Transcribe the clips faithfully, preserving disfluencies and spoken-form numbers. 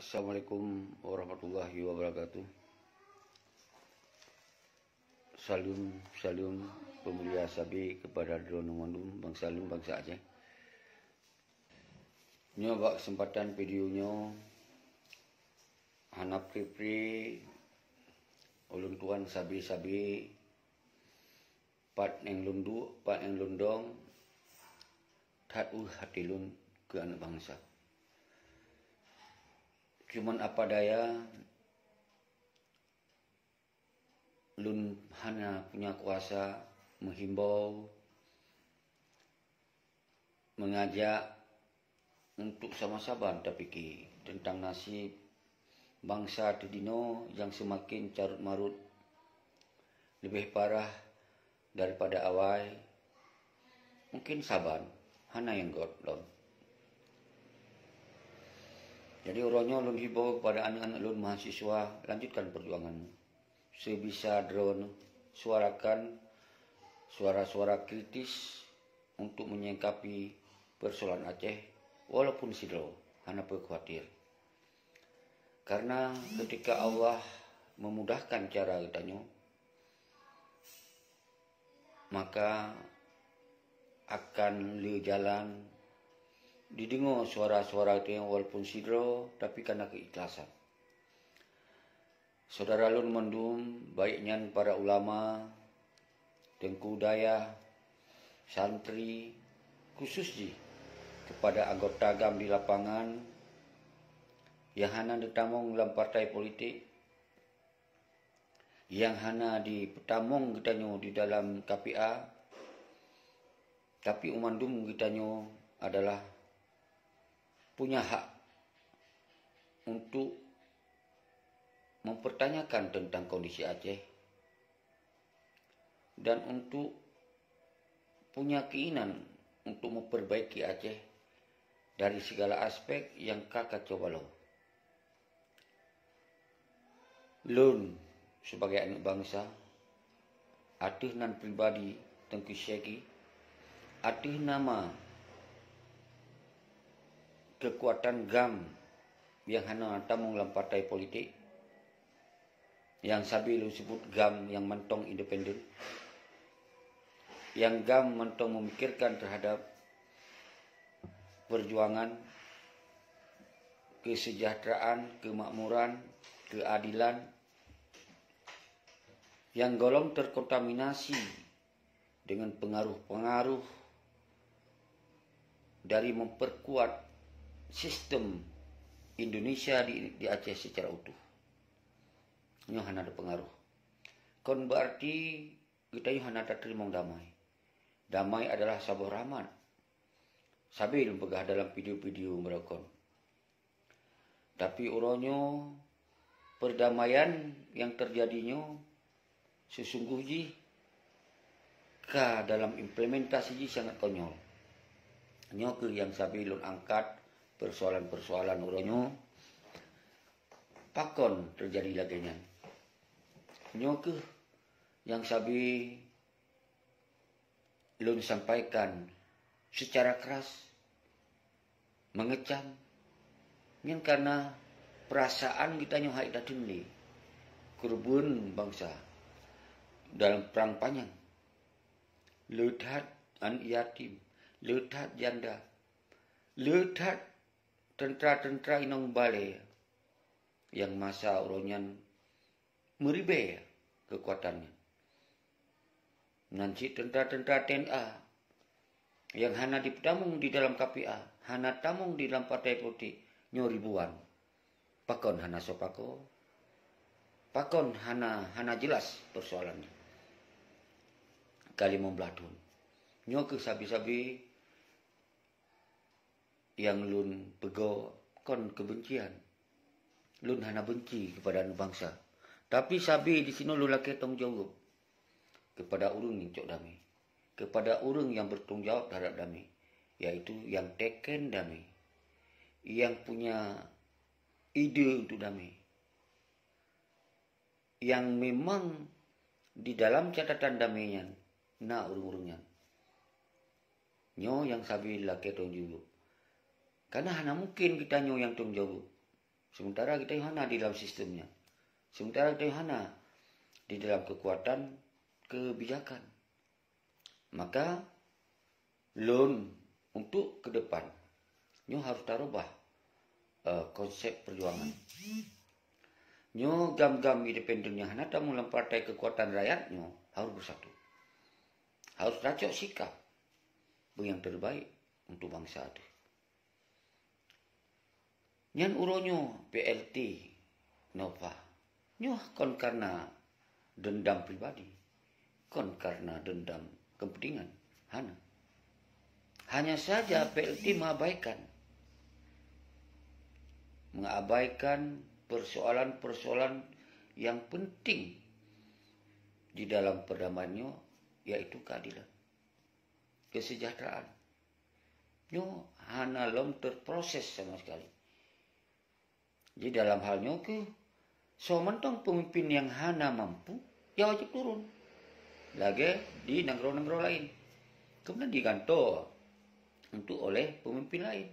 Assalamualaikum warahmatullahi wabarakatuh. Saleuem, saleuem peumulia sabe keupada droeneuh mandum bansa lôn, bansa Aceh. Nyoe bak keuseumpatan video nyoe hana pri-pri ulôn tuan sabe-sabe pat nyang lôn duek, pat nyang lôn dong, that ueh até lôn keu aneuëk bansa. Cuman apa daya, lôn hana punya kuasa meuhimbau, meungajak untuk sama-sama tapike teuntang naseb bansa teudinoe nyang seumaken carot-marot, leubeh parah daripada awai. Mungken saban hana nyang göt lom. Jadi uroe nyoe lôn himbau keupada aneuëk-aneuëk lôn mahasiswa, lanjutkan peujuangan. Seubisa droeneuh suarakan suara-suara kritis untuk menyingkapi peusoalan Aceh, walaupun sidroe, hana peukhawatir. Karena ketika Allah memudahkan cara geutanyoe, maka akan le jalan dideungoe suara-suara geutanyoe walaupun sidroe, tapi kana keuikhlasan. Syedara lôn mandum, baik nyan para ulama, teungku dayah, santri, khusus jih keupada anggota GAM di lapangan nyang hana neutamong lam partai politik, nyang hana jipeutamong geutanyoe di dalam K P A, tapi mandum geutanyoe adalah punya hak untuk mempertanyakan tentang kondisi Aceh dan untuk punya keinginan untuk memperbaiki Aceh dari segala aspek nyang ka kacau balau. Lôn sibagai aneuëk bansa, ateueh nan pribadi Teungku Syeki, ateueh nama keukuatan GAM nyang hana tamong lam partai politik, nyang sabe lôn seubut GAM nyang mantong independen, nyang GAM mantong memikirkan terhadap peujuangan, keuseujahteuraan, keumakmuran, keuadilan, nyang gohlom teukontaminasi deungon peungaruh-peungaruh dari memperkuat sistem Indonesia di, di Aceh secara utuh. Nyoe hana ada peungaruh. Kon beuarti geutanyoe hana tateurimong damai. Damai adalah saboh rahmat. Sabe lôn peugah dalam video-video meurokon. Tapi uroe nyoe, perdamaian nyang teujadi nyoe seusunggoh jih ka dalam implementasi jih sangat konyol. Nyoe kheueh nyang sabe lôn angkat peusoalan-peusoalan uroe nyoe, pakon teujadi lagée nyan. Nyoe kheueh nyang sabe lôn sampaikan seucara kras, meungecam, nyan kareuna peurasaan geutanyoe hai tateun lé keureubeuen bansa dalam prang panyang. Le that aneuëk yatim, le that janda, le that teuntra-teuntra inong balée nyang masa uroe nyan meuribée keukuatan nyan. Nan cit teuntra-teuntra T N A nyang hana jipeutamong di dalam K P A, hana tamong di dalam partai politik, nyoe ribuan. Pakon hana soe pakoe? Pakon hana, hana jeulaih peusoalan nyan? Ka limong blaih thon. Nyoe kheueh sabe-sabe nyang lôn peugoe kon keubencian. Lôn hana beunci keupada aneuëk bansa. Tapi sabe disinoe lôn lakée tanggung jaweueb keupada ureuëng nyang cok damé, keupada ureuëng nyang beutanggung jaweueb teuhadab damé, yaitu nyang teken damé, nyang punya ide untuk damé, nyang memang di dalam catatan damé nyan na ureuëng-ureuëng nyan. Nyoe nyang sabe lakée tanggung jaweueb. Kareuna hana mungken geutanyoe nyang tanggung jaweueb. Sementara kita hana di dalam sistemnya. Sementara kita hana di dalam kekuatan kebijakan. Maka lôn untuk ke depan nyoe harus tarubah, eh, konsep perjuangan. Nyoe gam-gam independen nyang hana tamong lam partai kekuatan rakyat nyoe harus bersatu. Harus tacok sikap beu nyang terbaik untuk bangsa teuh. Nyan uroe nyoe P L T Nova. Nyoe kon karena dendam pribadi, kon karena dendam kepentingan. Hana. Hanya saja P L T mengabaikan, mengabaikan persoalan-persoalan yang penting di dalam perdamaian nyoe, yaitu keadilan, kesejahteraan. Nyoe hana lom terproses sama sekali. Jadi dalam hal nyoe keuh, soe mantong pemimpin nyang hana mampu, ya wajib turun. Lagée di nanggroe-nanggroe laén. Kemudian digantoe untuk oleh pemimpin laén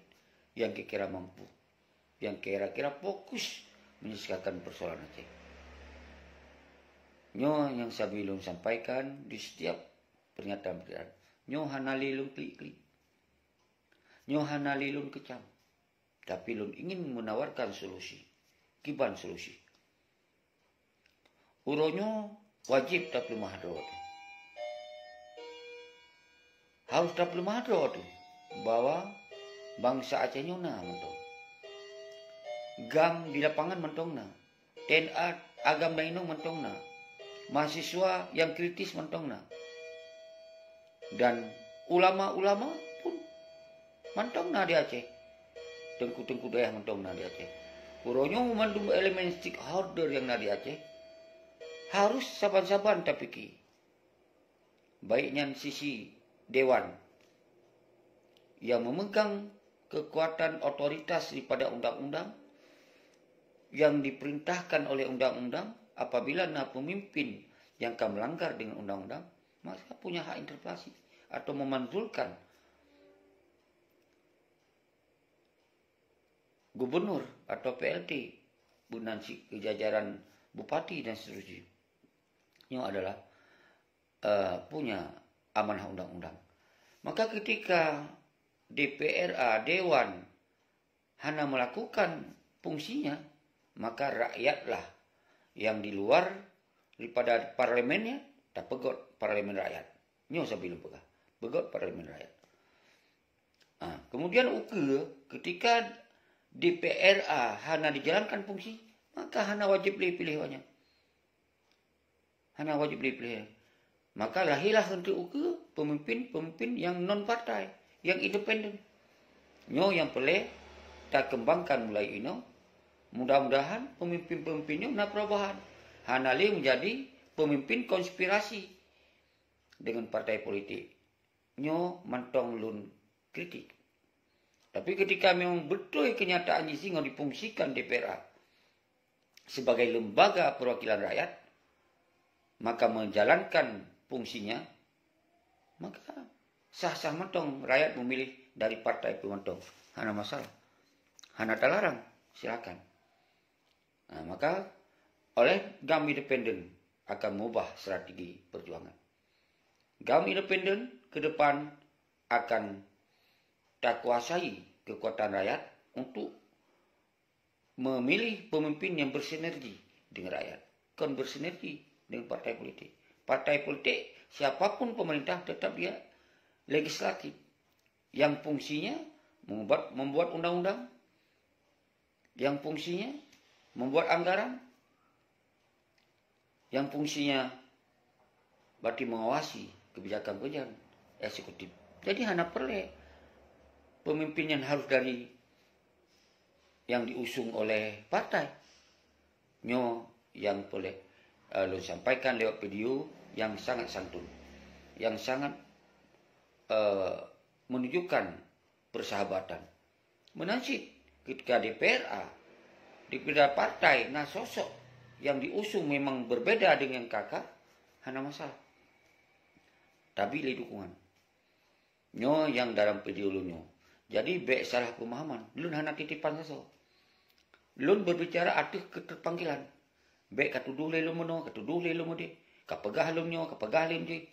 yang kira-kira mampu, yang kira-kira fokus menyelesaikan persoalan Aceh. Nyoe nyang sabe lôn sampaikan di setiap pernyataan-pernyataan. Nyoe hana lé lôn klik-klik. Nyoe hana lé lôn kecam. Tapi lôn ingin menawarkan solusi. Kiban solusi. Uroe nyoe wajéb tapeuleumah droe teuh. Harôh tapeuleumah droe teuh bahwa bansa Aceh nyoe na mantong. Gam di lapangan mantong na. T N A agam dan inong mantong na. Mahasiswa nyang kritis mantong na. Dan ulama-ulama pun mantong na di Aceh. Teungku-teungku dayah mantong na di Aceh. Uroe nyoe mandum elemen stakeholder nyang na di Aceh harôh saban-saban tapike. Baik nyan sisi dewan yang memegang kekuatan otoritas daripada undang-undang yang diperintahkan oleh undang-undang, apabila na pemimpin yang ka melanggar dengan undang-undang, maka punya hak interpelasi atau memanggilkan gubernur atau P L T, bunan si-, jajaran bupati dan seterusnya. Nyoe adalah, eh, punya amanah undang-undang. Maka ketika D P R A, dewan, hana melakukan fungsinya, maka rakyatlah yang di luar daripada parlemennya, tapeugot parlemen rakyat. Nyoe sabe lôn peugah, peugot parlemen rakyat. Ah, kemudian ukeue, ketika D P R A hana dijalankan fungsi, maka hana wajéb lé piléh awaknyan. Hana wajéb lé piléh. Maka lahirlah untuk ukeue pemimpin-pemimpin yang non partai, yang independen. Nyoe nyang peureulée takeumbangkan mulai inoe. Mudah-mudahan pemimpin-pemimpin nyoe na perubahan. Hana lé menjadi pemimpin konspirasi dengan partai politik. Nyoe mantong lôn kritik. Tapi ketika memang beutôi kenyataan jih singoh difungsikan D P R A sebagai lembaga perwakilan rakyat, maka menjalankan fungsinya, maka sah-sah mantong rakyat memilih dari partai pun mantong. Hana masalah. Hana talarang, silakan. Nah, maka oleh gam independen akan mengubah strategi perjuangan. Gam independen ke depan akan takuasai kekuatan rakyat untuk memilih pemimpin yang bersinergi dengan rakyat, bukan bersinergi dengan partai politik. Partai politik, siapapun pemerintah, tetap dia legislatif. Yang fungsinya membuat, membuat undang-undang, yang fungsinya membuat anggaran, yang fungsinya berarti mengawasi kebijakan-kebijakan eksekutif. Jadi hana peureulée pemimpin yang harus dari, yang diusung oleh partai. Nyoe nyang peureulée, eh, lôn sampaikan lewat video yang sangat santun, yang sangat, eh, menunjukkan persahabatan. Meunan cit, ketika D P R A, di pihak partai na sosok yang diusung memang berbeda dengan K K, hana masalah. Tapi lé dukungan. Nyoe nyang dalam video lôn nyoe. Jadi bék salah pemahaman. Lôn hana titipan sasoe. Lôn berbicara ateueh keterpanggilan. Bék ka tudoh lé lôn meunoe, ka tudoh lé lôn meudeh, ka peugah lôn nyoe, ka peugah lôn jih.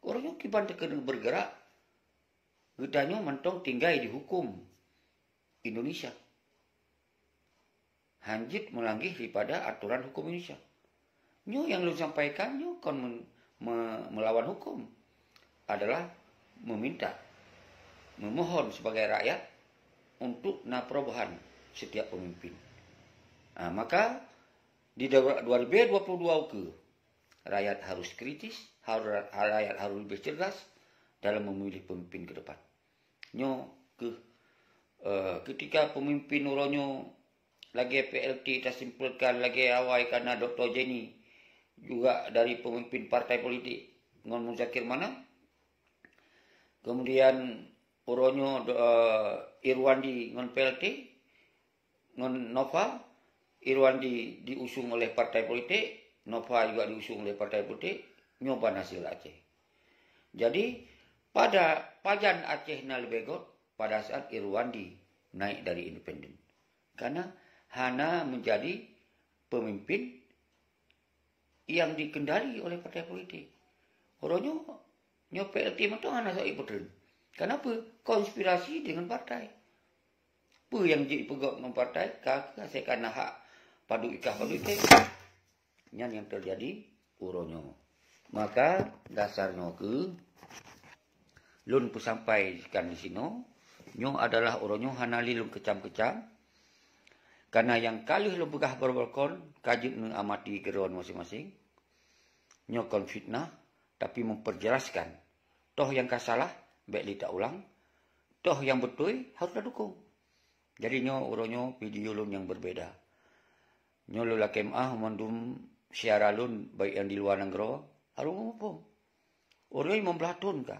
Ureuëng nyoe kiban teukeunong bergerak, geutanyoe mantong tinggai di hukum Indonesia. Hanjeuet meulangeh daripada aturan hukum Indonesia. Nyoe nyang lôn sampaikan nyoe kon men-, me-, melawan hukum, adalah meminta, memohon sebagai rakyat untuk na perubahan setiap pemimpin. Ah, maka di dua ribu dua puluh dua ukeue, rakyat harus kritis, har-, rakyat harus lebih cerdas dalam memilih pemimpin ke depan. Nyoe keuh, eh, ketika pemimpin uroe nyoe lagée P L T tasimpulkan, lagée awai kana Doktor Jenny, juga dari pemimpin partai politik ngon Muzakir Manaf. Kemudian uroe nyoe, eh, Irwandi ngon P L T, ngon Nova, Irwandi diusung oleh partai politik, Nova juga diusung oleh partai politik, nyoe ban hasil Aceh. Jadi, pada pajan Aceh na leubeh göt pada saat Irwandi naik dari independen. Karena hana menjadi pemimpin yang dikendali oleh partai politik. Uroe nyoe, nyoe P L T mantong hana sok ipeutrön. Kenapa? Konspirasi dengan partai. Peue nyang jeuet jipeugöt ngon partai, ka keuh asai ka na hak padub ikah padub ikah. Nyan nyang teujadi uroe nyoe. Maka dasar nyoe keuh lôn peusampaikan disinoe, nyoe adalah uroe nyoe hana lé lôn keucam-keucam. Karena nyang ka lheueh lôn peugah baroe-baroe kon ka jeuet neuamati keudroe maséng-maséng. Nyoe kon fitnah, tapi memperjelaskan. Toh nyang ka salah, bék lé taulang. Toh nyang beutôi, harôh tadukong. Jadi nyoe uroe nyoe video lôn nyang berbeda. Nyoe lôn lakée meuáh mandum syedara lôn, baik nyang di luwa nanggroe, harôh muphom. Uroe nyoe limong blaih thon ka.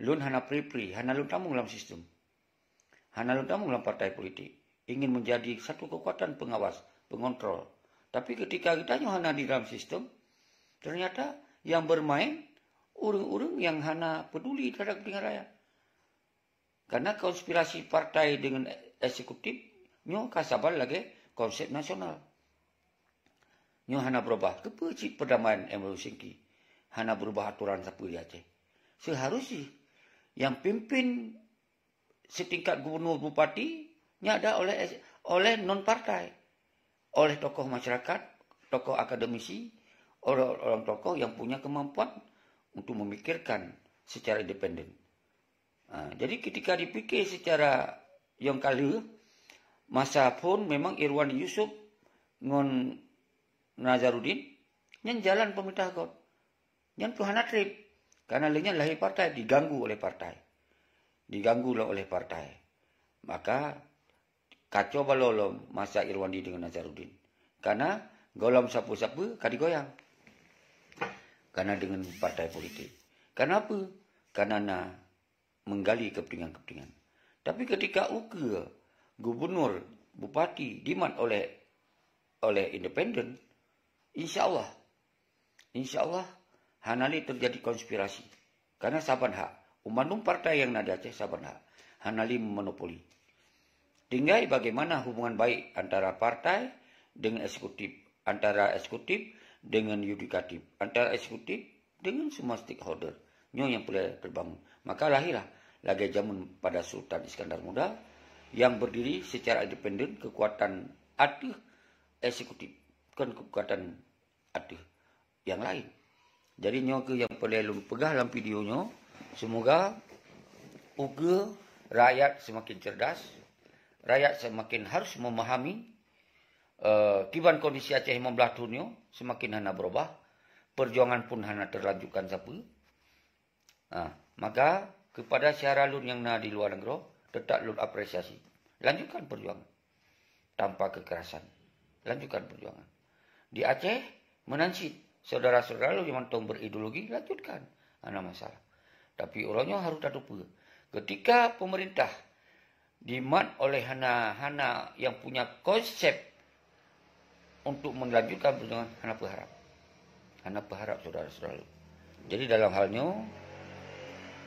Lôn hana pri-pri, hana lôn tamong lam sistem. Hana lôn tamong lam partai politik. Ingin menjadi satu kekuatan pengawas, pengontrol. Tapi ketika geutanyoe hana di dalam sistem, ternyata yang bermain ureuëng-ureuëng yang hana peduli terhadap kepentingan rakyat. Karena konspirasi partai dengan eksekutif nyoe ka saban lagée konsep nasional. Nyoe hana berubah. Keupeue cit perdamaian M L U Singki hana berubah aturan sapeue di Aceh? Seharusnya yang pimpin setingkat gubernur bupati nyan ada oleh, oleh non partai, oleh tokoh masyarakat, tokoh akademisi, orang, orang tokoh yang punya kemampuan untuk memikirkan secara independen. Ha, jadi ketika dipikir secara nyang ka lheueh, masa phon memang Irwandi Yusuf ngon Nazarudin, nyan jalan pemerintah göt. Nyan pun hana treb. Karena lé nyan lahé partai, diganggu oleh partai. Diganggu oleh partai. Maka kacau balau lom masa Irwandi dengan Nazarudin. Karena gohlom sapeue-sapeue ka digoyang. Karena dengan partai politik. Kenapa? Karena na menggali kepentingan-kepentingan. Tapi ketika ukeue gubernur, bupati dimat oleh, oleh independen, insya Allah, insya Allah hana lé terjadi konspirasi. Karena saban hak, bandum partai yang na di Aceh saban hak, hana lé monopoli. Tinggai bagaimana hubungan baik antara partai dengan eksekutif, antara eksekutif dengan yudikatif, antara eksekutif dengan semua stakeholder. Nyoe nyang perlu terbangun. Maka lahirlah lagée zaman pada Sultan Iskandar Muda yang berdiri secara independen kekuatan ateueh eksekutif, bukan kekuatan ateueh yang lain. Jadi nyoe keuh nyang peureulée lôn peugah lam video nyoe, semoga ukeue rakyat semakin cerdas, rakyat semakin harus memahami, eh, kiban kondisi Aceh limong blaih thon nyoe semakin hana berubah, perjuangan pun hana terlanjutkan sapeue. Ah, maka kepada syedara lôn nyang na di luwa nanggroe, tetap lôn apresiasi. Lanjutkan perjuangan tanpa kekerasan. Lanjutkan perjuangan. Di Aceh, meunan cit, syedara-syedara lôn nyang mantong berideologi, lanjutkan. Hana masalah. Tapi uroe nyoe harôh tateupeue. Ketika pemerintah dimat oleh hana, hana yang punya konsep untuk melanjutkan perjuangan, hana peuharap. Hana peuharap syedara-syedara lôn. Jadi dalam hal nyoe,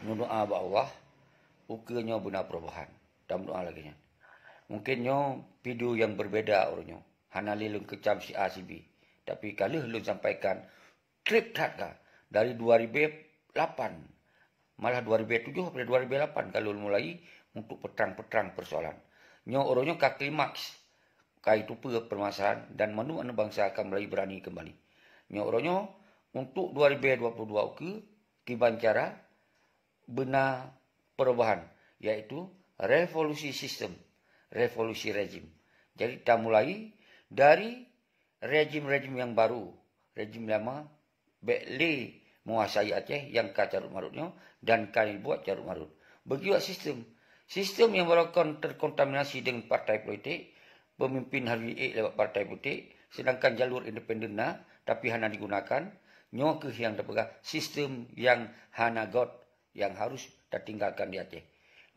neudoa bak Allah, ukeue nyoe beuna perubahan. Tameudoa lagée nyan. Mungkin nyoe video nyang beubeda uroe nyoe. Hana lé lôn keucam si A si B. Tapi ka lheueh lôn sampaikan treb that ka dari dua ribu lapan. Malah dua ribu tujuh pada dua ribu lapan ka lôn mulai untuk peutrang-peutrang peusoalan. Nyoe uroe nyoe ka klimaks, ka jiteupeue peumasalahan dan mandum aneuk bansa ka mulai beurani keumbali. Nyoe uroe nyoe untuk dua ribu dua puluh dua ukeue kiban cara beuna perubahan, yaitu revolusi sistem, revolusi rejim. Jadi tamulai dari rejim-rejim nyang baru, rejim lama bék lé meuwasai Aceh nyang ka carôt-marôt nyoe dan ka jibuet carôt-marôt. Beugiok sistem. Sistem nyang barokon terkontaminasi dengan partai politik, pemimpin harus jiék lewat partai politik, sedangkan jalur independen na, tapi hana digunakan, nyoe keuh nyang tapeugah sistem nyang hana göt, nyang harus tatinggalkan di Aceh.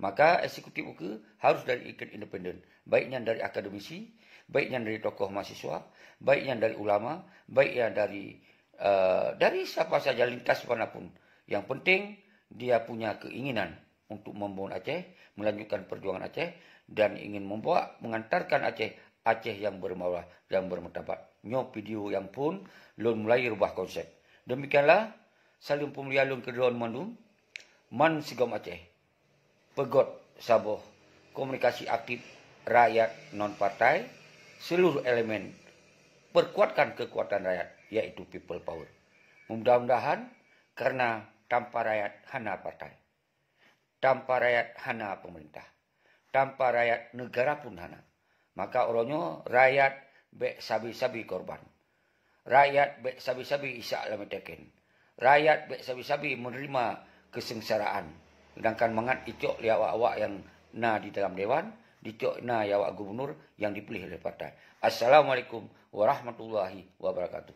Maka eksekutif ukeue harus dari ikon independen, baik nyan dari akademisi, baik nyan dari tokoh mahasiswa, baik nyan dari ulama, baik nyan dari, eh, dari siapa saja lintas manapun. Yang penting dia punya keinginan untuk membangun Aceh, melanjutkan perjuangan Aceh dan ingin membawa, mengantarkan Aceh, Aceh yang bermarwah, yang bermartabat. Nyoe video nyang phon lôn mulai rubah konsep. Demikianlah, saleuem peumulia lôn keu droeneuh mandum, man sigom Aceh. Peugot saboh komunikasi aktif rakyat non partai, seluruh elemen, perkuatkan kekuatan rakyat, yaitu people power. Mudah-mudahan, karena tanpa rakyat hana partai. Tanpa rakyat hana pemerintah. Tanpa rakyat negara pun hana. Maka uroe nyoe rakyat bék sabe-sabe korban. Rakyat bék sabe-sabe isak lam teken. Rakyat bék sabe-sabe menerima kesengsaraan. Sedangkan mangat icok lé awak-awak nyang na di dalam dewan, dicok na lé awak gubernur nyang dipiléh oleh partai. Assalamualaikum warahmatullahi wabarakatuh.